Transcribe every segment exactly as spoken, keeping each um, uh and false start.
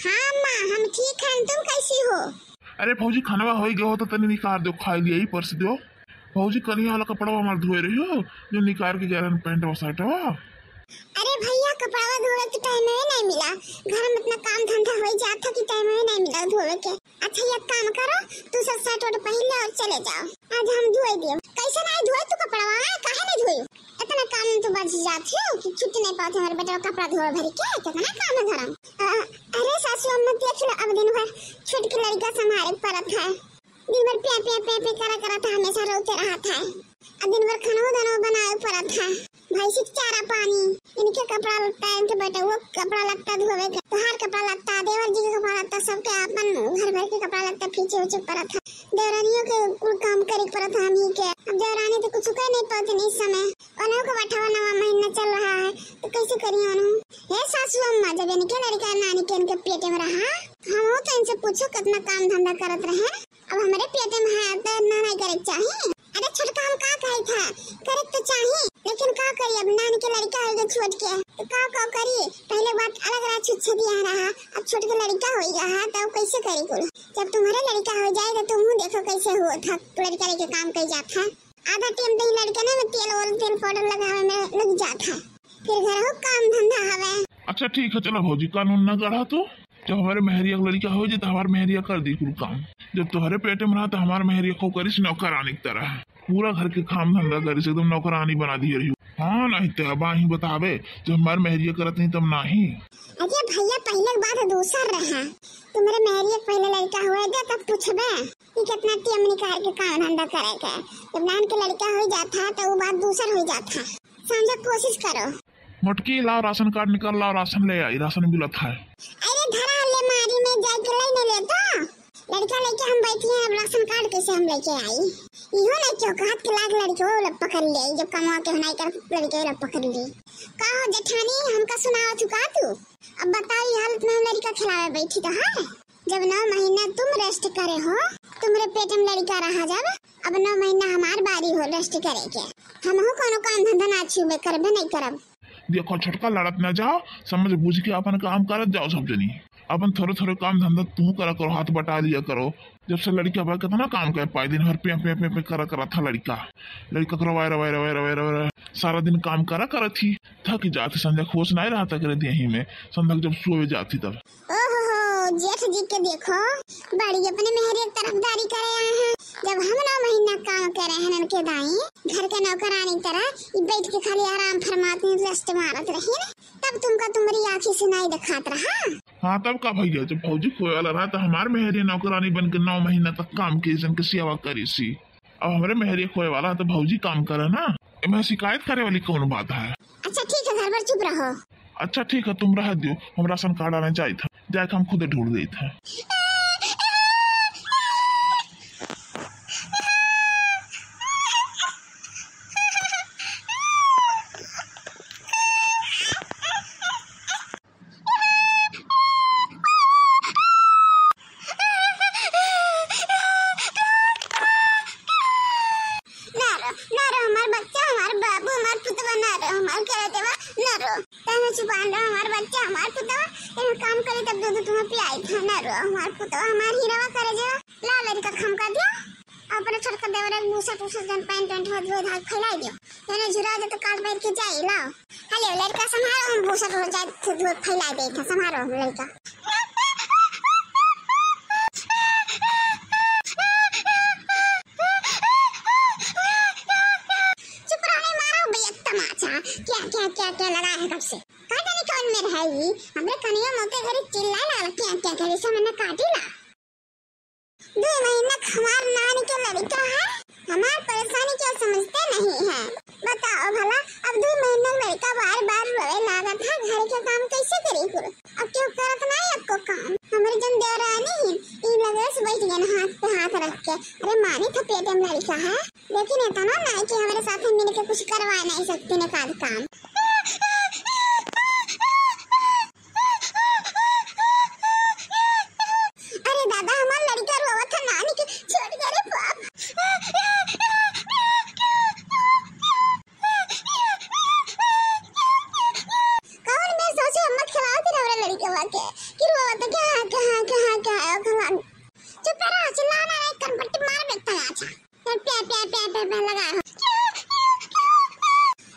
हाँ अम्मा, हम ठीक हैं, तुम कैसी हो? अरे भौजी, खानवा होइ गयो हो तो तनी निकार दो, खाइ लिया ही परस दो। भौजी, करिया वाला कपड़वा हमार धोए रही हो, जो निकार के गए रहन पैंटवा शर्टवा। अरे भैया, कपड़वा धोवे के टाइम ही नहीं मिला, घर में इतना काम धंधा होइ जात था कि टाइम ही नहीं मिला धोवे के। अच्छा, एक काम करो, तू सब शर्ट वर्ट पहन ले और चले जाओ, आज हम धोए दियो। कैसे नहीं धोए तू कपड़वा, आय, काहे नहीं धोए? इतना काम में तू बझ जात हो कि छुट्टी नहीं पावत हमारे बेटा कपड़ा धोए भर के, कितना काम है घर में। अ, अरे सासू अम्मा, देख लो, अब दिन भर छोटकी लड़का संभारे के पड़त है। दिन भर प्या, प्या, प्या, प्या करा, करत है, हमेशा रोते रहत है। अब दिन भर खानो दानो बनाए के पड़त है। भैंसी के चारा पानी, इनके कपड़ा लत्ता, इनके बेटे वो कपड़ा लत्ता धोवे के, तोहार कपड़ा लत्ता, देवर जी के कपड़ा लत्ता, सबके अपन घर भर के कपड़ा लत्ता फीचे उचे पड़त है। देवरानियों के कुल काम करे के पड़त है हमही के। अब देवरानी तो कुछ कर नहीं पावत इस समय। उन्हों को बठावा नवा महीना चल रहा है, तो कैसे करिए उन्हों? हे सासू अम्मा, जब इनके लड़का नानी के इनके पेटे में रहा, हम हो तो इनसे पूछो कितना काम धंधा करत रहे। अब हमरे पेटे में है तो इतना नहीं करे के चाही। अरे छोटका, हम का कहे था, करे के तो चाही, लेकिन का करी, अब नानी के लड़का हो गए छोट के, तो का का करी? पहले बात अलग रहा, छुच्छे दिया रहा, अब छोट के लड़का हो गया है, तब कैसे करी कुल? जब तुम्हारे लड़का हो जाए तो तुम देखो कैसे हो था, लड़का लेके काम कर जात है। आधा टाइम तो ई लड़कने में तेल ओल, तेल पाउडर लगावे में लग जात है, फिर घर हो काम धंधा हवे। अच्छा ठीक है, चलो भौजी, कानून ना गढ़ा तू। जब हमारे मेहरिया के लड़का हो जाए तो हमार मेहरिया कर दी कुल काम। जब तोहरे पेटे में रहा तो हमार मेहरिया को करिस नौकरानी की तरह, पूरा घर के काम धंधा करिस, एकदम नौकरानी बना दिए रही। हाँ, नहीं तो अब आही बतावे, जब हमार मेहरिया करत नहीं तब नाही। अरे भैया, पहले के बात दूसर रहा, तुम्हारे मेहरिया के पहले लड़का हुए दे तब पूछबे कि कितना टेम निकाल के काम धंधा करे के। जब नान के लड़का हो जात है तो वो बात दूसर हो जात है, समझे कोशिश करो। मोटकी, लाओ राशन कार्ड निकाल, लाओ राशन ले आई, राशन मिलत है। अरे धरा ले मारी में जाके ले न लेता, लड़का लेके हम बैठी हैं, अब राशन कार्ड कैसे हम लेके आई? इहो नहीं क्यों कहत के लाग लड़के वो लोग पकड़ ले, जब कमा के नहीं कर लड़के वो लोग पकड़ ले। का हो जेठानी, हमका सुनावा चुका तू? अब बताओ, ये हालत में हम लड़का खिलावे बैठी तो है? जब नौ महीना तुम रेस्ट करे हो, तुम्हारे पेट में लड़का रहा जब, अब नौ महीना हमार बारी हो रेस्ट करे के। हमहू कोनो काम धंधा ना छूबे करबे नहीं करब। देखो छोटका, लड़त ना जाओ, समझ बूझ के अपन काम करत जाओ सब जनी। अपन थोड़े थोड़े काम धंधा तू करा करो, हाथ बटा लिया करो। जब से लड़का बा कितना काम करे पाए, दिन भर पे पे पे पे करा करा था लड़का। लड़का करो वाय रवाय रवाय रवाय रवाय रवाय, सारा दिन काम करा करा थी, थक जात। संध्या खुश नहीं रहा था करे देही में, संध्या जब सोवे जाती तब। ओहो, जेठ जी के देखो, बड़ी अपने मेहरे के तरफदारी करे आए हैं। जब हम नौ महीना काम करे हैं उनके दाई, घर के नौकरानी तरह, ई बैठ के खाली आराम फरमाती, रेस्ट मारत रही न, तब तुमका तुम्हारी आँखी से नहीं दिखात रहा। हाँ, तब का भैया, जब भौजी खोए वाला रहा तो हमार मेहरे नौकरानी बन के नौ महीना तक काम की, जन के सेवा करी सी। अब हमरे मेहरे खोए वाला है तो भौजी काम करे ना, एमे शिकायत करे वाली कौन बात है? अच्छा ठीक है, घर भर चुप रहो। अच्छा ठीक है, तुम रह दियो, हम राशन कार्ड आने जाइत है, जाके हम खुदे ढूंढ देइत है। ना रो, ना रो, हमार बच्चा, हमार बाबू, हमार पुतवा, ना रो, हमार करे देवा, ना रो। तैं में छुपान रहो, हमार बच्चा, हमार पुतवा, तैं में काम करे तब दूध तुम्हें पियाई था, ना रो, हमार पुतवा, हमार हीरावा करे जेवा, ला लड़का खमका दिया, अपने छोटका देवर एक बूसा टूसा जन पैंट वैंट हो धोए धाए फैलाई दियो, जने झुरा दे तो काल बैठ के जाई, लाओ। हेलो, लड़का संभारो, हम बूसा टूसा जाए तो धोए फैलाई दे था, संभारो हम लड़का। चुप रहो, नहीं मारो भैया तमाचा, क्या, क्या, क्या, क्या लगा है कब से? काटा नहीं कौन में रहेगी? हमरे कनिया मोते घरे चिल्लाए लागल, क्या, क्या, क्या, जैसे मैंने काटी ला। दो महीना के हमार नानी के लड़का है, हमार परेशानी क्या समझते नहीं है? बताओ भला, अब दो महीना के लड़का बार बार रोए लागत है, घर के काम कैसे करी कुल? अब क्यों करत नहीं आपको काम? हमारे जन देवरानी है, ई लगे से बैठ गए ना हाथ पे हाथ रख के। अरे मानी था पेट में लड़का है, लेकिन इतना नहीं कि हमारे साथ मिल के कुछ करवा नहीं सकती ना काज काम। अरे दादा, हमार लड़का रोवत है, नानी के छोड़ के, अरे बाप। कौन बे सोचे हम मत खिलाओ फिर हमरा लड़कवा के, कि रोवत है, क्या है, क्या है, क्या है, क्या है, ओ भगवान। चुप रहो, चिल्लाना नहीं, कनपट्टी मार बेटा, अच्छा। प्या, प्या, प्या, प्या, प्या लगा हो।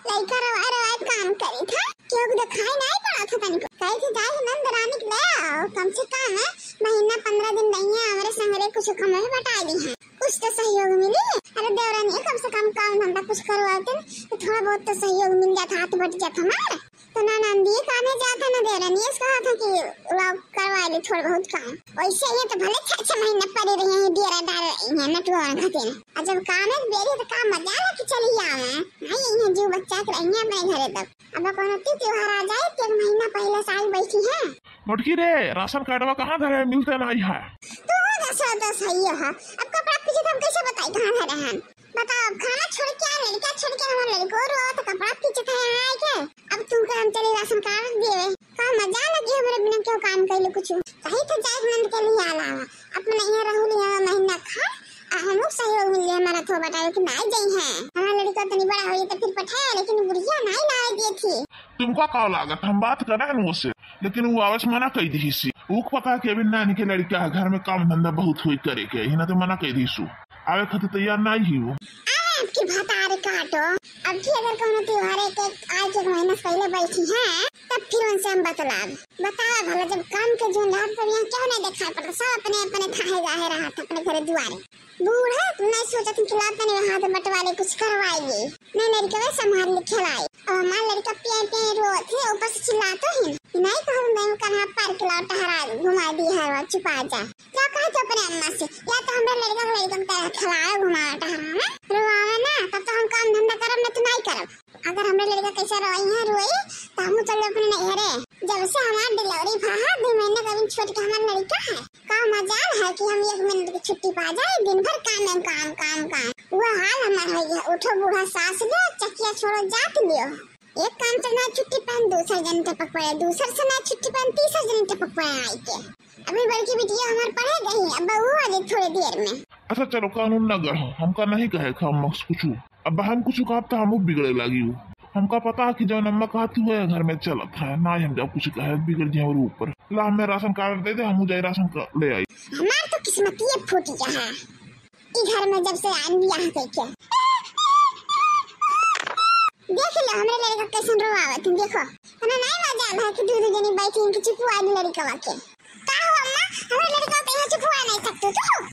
लइका रोवाए, रोवाए काम करी था, केहू के देखाई नहीं पड़ा था तनिको। कही थी, "जाई नंद रानी के ले आओ, कम से कम है, महीना पन्द्रह दिन रही है, हमरे संगरे कुछ कम में बटाई दी है, कुछ तो सहयोग मिली।" अरे देवरानी, कम से कम काम धंधा कुछ करवाते तो थोड़ा बहुत तो सहयोग मिल जाता, हाथ बट जाता हमारा। तो ना नंदी काने जात है, ना देवरानी से कहा था कि लाओ करवा ले थोड़ा बहुत काम। वैसे ये तो भले छह छह महीना पड़ी रही है, डेरा डाल रही है नटुआ खातिर। और जब काम है बेरी तो काम मजा ला कि चली आवे। नहीं, ये जीव बच्चा के रही है अपने घरे तब। अब कोनो ती त्योहार आ जाए, तो एक महीना पहले से आई बैठी है। मोटकी रे, राशन कार्डवा कहाँ धरे, मिलते नहीं है। तू हो दस दस है ये है। अब कपड़ा पीछे हम कैसे बताई कहाँ धरे हैं? बताओ, अब खाना छोड़ के आ, लड़का छोड़ के हमारे लड़को रो तो कपड़ा खींचत है यहाँ आके। अब तू का हम चले राशन कार्ड देवे। का मजा लगी हमरे बिना क्यों काम कैले कुछ। कही तो जाए नंद के लिए आला। अपने यहाँ रहू लिया महीना खा, आ हमू सहयोग मिल जाए हमारा थो बतावे कि ना जाई है। हमारा लड़का तनी बड़ा होई तो फिर पठाए, लेकिन बुढ़िया नहीं लाए दिए थी। तुमका का लागत, हम बात करे हैं उससे, लेकिन वो आवेश मना कई दी सी। ऊक पता के अभी नानी के लड़का है, घर में काम धंधा बहुत होई करे के, इन्हें तो मना कई दी सु। आवे खातिर तैयार ना ही वो। अरे आपकी भतार काटो, अब की अगर कोनो त्योहार एक, एक, आज एक महीना से पहले बैठी है, तब फिर उनसे हम बतलाब। बताओ भला, जब काम के जोन रहत, तब यहाँ क्यों नहीं दिखाई पड़ता? सब अपने, अपने थाहे जाहे रहत, अपने घरे दुआरे। बूढ़ा, तुम नहीं सोचत कि लाओ तनी हाथ बंटवा ले, कुछ करवाइए। नहीं, लड़के वे संभाल ले खिलाई। और हमार लड़का पिए पिए रोत है, ऊपर से चिल्लातो है। नहीं कहूँ, नहीं कहना, पार्क लाओ, टहरा, घुमा दी है, छुपा जा। क्या कहे तो अपने अम्मा से, या तो हमरा लड़का के लड़का के तरह खिलाओ, घुमाओ, टहराओ ना, रोवाओ ना, तब तो हम काम धंधा करब, नहीं तो नहीं करब। अगर हमरा लड़का कैसे रोई है, रोई, तो हमहू चल अपने नैहरे। जब से हमार डिलीवरी भा है, दो महीने का भी छोट के हमार लड़का है। का मजाल है कि हम एक मिनट की छुट्टी पा जाए, दिन भर काम में काम, काम, काम। वो हाल हमार हो गया, उठो बूढ़ा सास लियो, चकिया छोड़ो जात लियो। एक काम से ना छुट्टी पान, दूसर जन टपक पड़े, दूसर से ना छुट्टी पान, तीसर जन टपक पड़े आई के। अभी बड़की बिटिया हमार पढ़े गई, अब वो आ जाए थोड़ी देर में। अच्छा चलो, कानून ना गढ़ो, हमका नहीं कहे खा मक्स कुछ। अब हम कुछ कहब तो हमहू बिगड़े लागी हूँ। हमका पता है कि जौन अम्मा कहती हुए घर में चलत है, ना ही हम जब कुछ कहे बिगड़ जाए और ऊपर। ला हमें राशन कार्ड दे दे, हमहू जाए राशन कार्ड ले आई। हमार तो किस्मतिये फूट गया है। ई घर में जब से आन बियाह कइके। देख लो, हमरे लड़का कैसन रोवावत है, देखो। हमें नहीं मजाल है कि दू दू जनी बैठी हैं कि चुपवा ली लड़कवा के। का हो अम्मा, हमरे लड़का के यहाँ चुपवा नहीं सकते तू?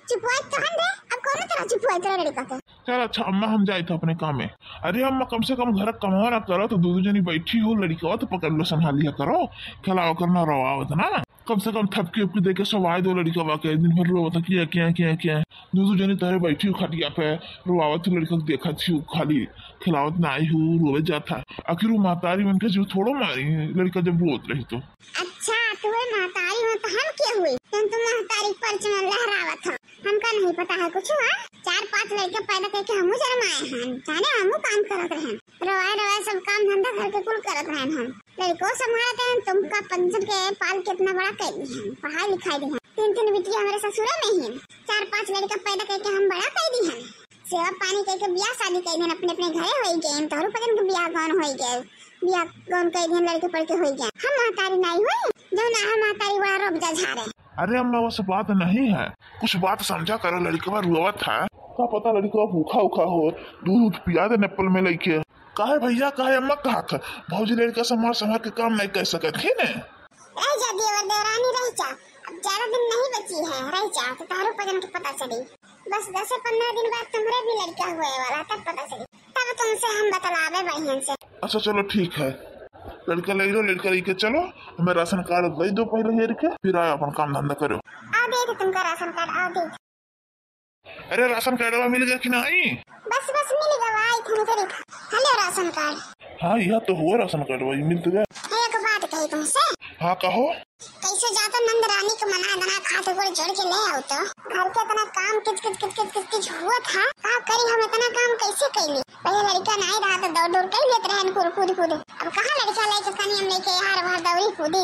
चुपवा तो हम दे, अब कौन तरह चुपवा तेरा लड़का के? चल अच्छा अम्मा, हम जाए थे अपने काम में। अरे अम्मा, कम से कम घर का कमावा ना करो, तो दू दू जनी बैठी हो, लड़कवा तो पकड़ लो, संभालिया करो, खिलावा करना, रोवावत ना। कम से कम थपकी उपकी देके सोवाए दो लड़कवा के, दिन भर रोवत किया, किया, किया, किया। दू दू जनी तहरे बैठी हो खटिया पे, रोवावत हो लड़का के, देखत हो खाली, खिलावत ना आई हो, रोवे जात है। आखिर वो महतारी मन के जीव थोड़ो मारी, लड़का जब रोवत रही तो। अच्छा, तू है महतारी हो तो हम के हुई? तुम तो महतारी परच में लहरावत हो, हमका नहीं पता है कुछ। हाँ, चार पांच लड़के पैदा करके हमहू जन्माए हैं, जाने हमहू काम करत रहे, रोवाए रोवाए सब काम धंधा घर के कुल करत रहे हम। लड़को संभालत हैं, तुमका पंचन के पाल के इतना बड़ा कर दी हैं, पढ़ाई लिखाई दी हैं। तीन तीन बिटिया हमारे ससुरे में ही, चार पांच लड़का पैदा करके हम बड़ा कर दी हैं। सेवा पानी करके बियाह शादी कर दी हैं, अपने अपने घरे होई गए। तोहरो पजन के बियाह गौन होई गए, बियाह गौन कर दी हैं, लड़के पढ़ के होई गए। हम महतारी नहीं हुई, जो ना हम महतारी बड़ा रोब जा झारे। अरे अम्मा, वो सब बात नहीं है, कुछ बात समझा करो, लड़कवा रोवत है। का पता लड़कवा भूखा उखा हो, दूध उध पिया दे नप्पल में लेके। काहे भैया, काहे अम्मा कहा था, भौजी लड़का संभाल संभाल के काम नहीं कर सकत है ने? रह जा देवर देवरानी, रह जा, अब ज्यादा दिन नहीं बची है, रह जा तो तारो पजन के पता चली। बस दस पन्द्रह दिन बाद तुम्हरे भी लड़का हुए वाला, तब पता चली, तब तुमसे हम बतलावे बढ़िया से। अच्छा चलो ठीक है, लड़का ले लो, लड़का लेके चलो, हमें राशन कार्ड दे दो पहले हेर के, फिर आए अपन काम धंधा करो। आ दे दे तुमका राशन कार्ड, आ दे। अरे राशन कार्डवा मिल गया कि नहीं? बस बस मिल गवा, आई फोन करी। हेलो राशन कार्ड। हाँ, यह तो हुआ राशन कार्डवा, ये मिल तो गया। एक बात कही तुमसे। हाँ कहो। कैसे जाता नंद रानी के मना दना खात गोड़ जोड़ के ले आओ तो। घर के इतना काम किच किच किच किच किच किच हुआ था। का करी हम इतना काम कैसे कैली? पहले लड़का नहीं रहा तो दौड़ दौड़ कर लेते रहन कुर कूद कूद। अब कहाँ लड़का लेके कनी हम लेके यार वहाँ दौड़ी कूदी,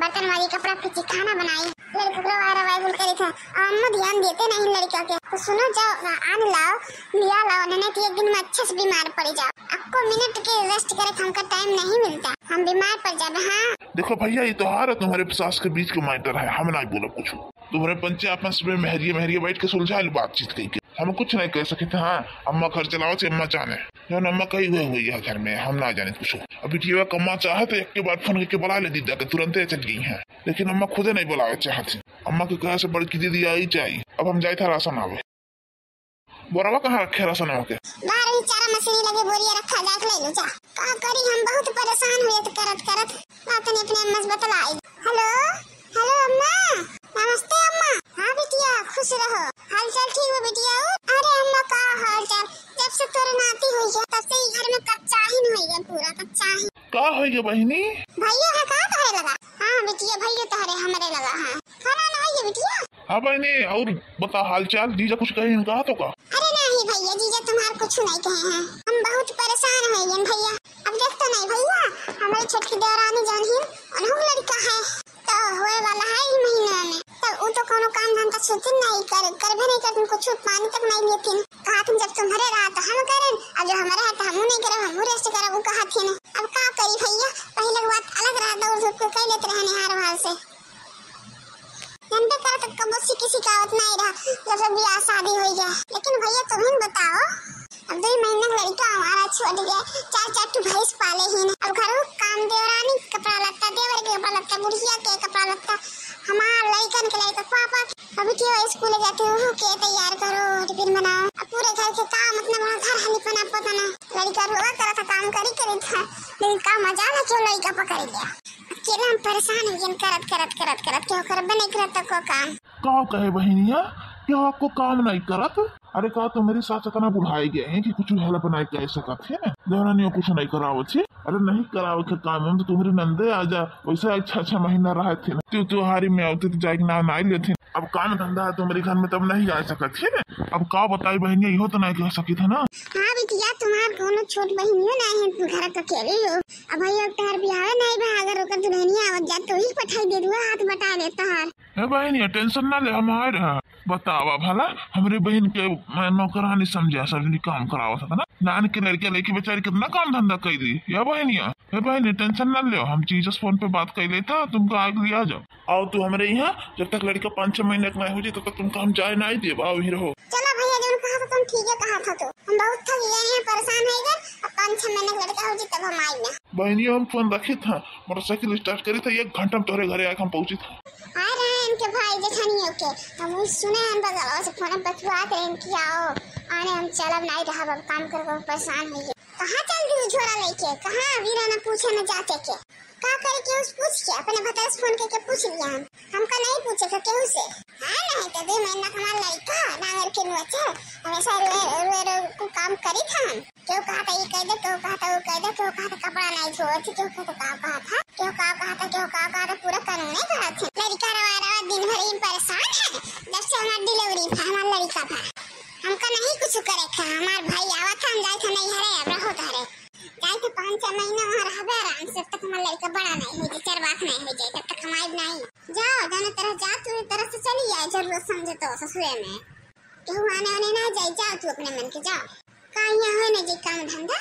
बर्तन मारी, कपड़ा खींची, खाना बनाई। लड़का को रवाय रवाय बोल करी था, अम्मा ध्यान देते नहीं लड़का के। तो सुनो, जाओ, आ-, आन लाओ, लिया लाओ, नहीं तो एक दिन में अच्छे से बीमार पड़ी जाओ। आपको मिनट के रेस्ट करे का हमका टाइम नहीं मिलता, हम बीमार पड़ जाबे। हाँ, देखो भैया, ये तोहार और तुम्हारे सास के बीच के मैटर है, हम नहीं बोलब कुछ। तुम्हारे पंचे आपस में मेहरिया मेहरिया बैठ के सुलझा लो बातचीत करके, हम कुछ नहीं कह सके थे। हाँ, अम्मा घर चलाओ थे, अम्मा जाने, जौन अम्मा कही हुए हुई है घर में, हम ना जाने कुछ। अब बिटिया कम्मा चाहे तो एक के बाद फोन करके बुला ले दीदा के, तुरंते चल गई हैं, लेकिन अम्मा खुदे नहीं बुलावे चाहती। अम्मा के कहे से बड़की दीदी आई जाई। अब हम जाए था राशन आवे। बोरवा कहाँ रखे राशन आवे के? बाहर ही चारा मशीन लगे बोरिया रखा, जाके ले लो जा। का करी, हम बहुत परेशान हुए तो करत करत। बात ने अपने अम्मा से बतलाई। हेलो, हेलो अम्मा। नमस्ते अम्मा। हाँ बिटिया, खुश रहो। हाल चाल ठीक हो बिटिया? अरे अम्मा, का हाल चाल? जब से तोर नाती हुई है, तब से ही घर में कच्चाहिन हुई है, पूरा कच्चाहिन। का होई गे बहिनी? भैया है का तोहरे लगा? हाँ बिटिया, भैया तोहरे हमरे लगा है। खाना ना होई है बिटिया? हाँ बहिनी, और बता हाल चाल, जीजा कुछ कहे इनका तो का? अरे नहीं भैया, जीजा तुम्हार कुछ नहीं कहे हैं, हम बहुत परेशान हो गए भैया। अब देख तो नहीं भैया, हमारी छोटकी देवरानी जौन ही, उन्हों लड़का है, तो होए वाला है ही महीना में, तो उ तो कोनो काम धाम का छुट्टी नहीं कर, करबे नहीं करती, कुछ पानी तक नहीं लेती। कहा तुम जब तुम्हारे रहा तो हम करें, अब जो हमारे रहा तो हमहू नहीं करब, हमहू रेस्ट करब, उ कहा थी ना। अब का करी भैया, पहले के बात अलग रहा, दौड़ धूप के कह लेते रहे निहार भार से। जनबे करत कबो सीखी सिखावत नहीं रहा, जब से बियाह शादी हो गया। लेकिन भैया तुम ही बताओ, अब दो महीने का लड़का हमारा छोड़ गया, चार चार ठो भैंस पाले ही ना। अब घर काम, देवरानी के कपड़ा लत्ता, देवर के कपड़ा लत्ता, बुढ़िया के कपड़ा लत्ता, हमार लड़कन के लड़का, पापा के, अभी के स्कूल जाते हो के तैयार करो, टिफिन बनाओ, अब पूरे घर के काम, इतना बड़ा घर है, नहीं बना पता ना। लड़का रोवा करा था, काम करी करी था, लेकिन का मजा ना क्यों लड़का पकड़ लिया। अकेले हम परेशान हो गए करत, करत, करत, करत, केहू करबे नहीं करत को काम। का कहे बहिनिया, क्या आपको काम नहीं करत? अरे का तुम्हारी सास इतना बुढ़ाई गए हैं कि कुछ हेल्प नहीं कर सकत है? देवरानियों कुछ नहीं करावत है? अरे नहीं करावत है काम, हम तो तुम्हारी नंदे आ जा, वैसे अच्छा अच्छा महीना रहे थे ना, तू त्योहारी में आवते तो जाए के नाम नहीं लेते। अब काम धंधा है तुम्हारे घर में, तब नहीं आ सकत है ना। अब का बताई बहिनिया, इहो तो नहीं कह सकित है ना। हाँ बिटिया, तुम्हार कोनो छोट बहिनियो नहीं है, तुम घर के अकेले हो। अब भैया तोहार बियाह नहीं बा, अगर ओकर दुल्हनिया आवत जात तो ही पठाई दे दुआ हाथ बटा देता है। ए बहिनिया, टेंशन ना ले, हम आए रहा। बतावा भला, हमरे बहिन के मैं नौकरानी समझा, सब जनी काम करावत था ना। नान के लड़के लड़की बेचारी कितना काम धंधा कर दी। या बहिनिया, ए बहिनी, टेंशन ना ले, हम जीजस फोन पे बात कर लेता, तुमका आग लिया जाओ। आओ तू हमरे यहाँ, जब तक लड़का पाँच छह महीने का नहीं हो जाए, तब तक तुमका हम जाए नहीं देब। आओ, यहीं रहो। चला भैया, जौन कहा था तुम ठीक है कहा था तू। हम बहुत थक गए हैं, परेशान है इधर। अब पाँच छह महीने का लड़का हो जाए तब हम आएंगे। बहनिया, हम फोन रखे था, मोटरसाइकिल स्टार्ट करे था, एक घंटा में तोहरे घरे आके हम पहुँचे था। आ रहे हैं इनके भाई जेठानियों के, हम वही सुने हैं बगलवा से फोन बतुआत रहे हैं कि आओ, आने हम चलब नहीं रहा, अब काम कर कर परेशान हो गए। कहाँ चल दी झोरा लेके, कहाँ अभी रहना पूछे न जाते के? का करे केहू से पूछ के, अपने भतार से फोन करके पूछ लिया हम। हमका नहीं पूछे था केहू से। हाँ, नहीं तो दो महीना हमारा लड़का नांगर के नुआ चल, हमेशा रोए, रोए, रोए को काम करी था हम। केहू कहा था ये कह दे, केहू कहा था वो कह दे, केहू कहा था कपड़ा नहीं धोवत थी, केहू कहा था का कहा था, केहू का कहा था, केहू का कहा था, पूरा कानून नहीं कहा था। लड़का रवा रवा दिन भर ही परेशान है, जब से हमारा डिलीवरी था, हमारा लड़का था। हमका नहीं कुछ करे था, हमार भाई आवा था, हम जाए थे नहीं हरे, अब रहो तारे। जाए थे पाँच छह महीना वहाँ रहबे आराम से, जब तक हमार लड़का बड़ा नहीं हो जाए, चरवाक नहीं हो जाए, तब तक हम आइब नहीं। जाओ, जाने तरह जा, तू तरह से चली आए, जरूरत समझे तो ससुरे में। केहू आने आने ना जाए, जाओ तू अपने मन के, जाओ। का यहाँ हो नहीं जाए काम धंधा?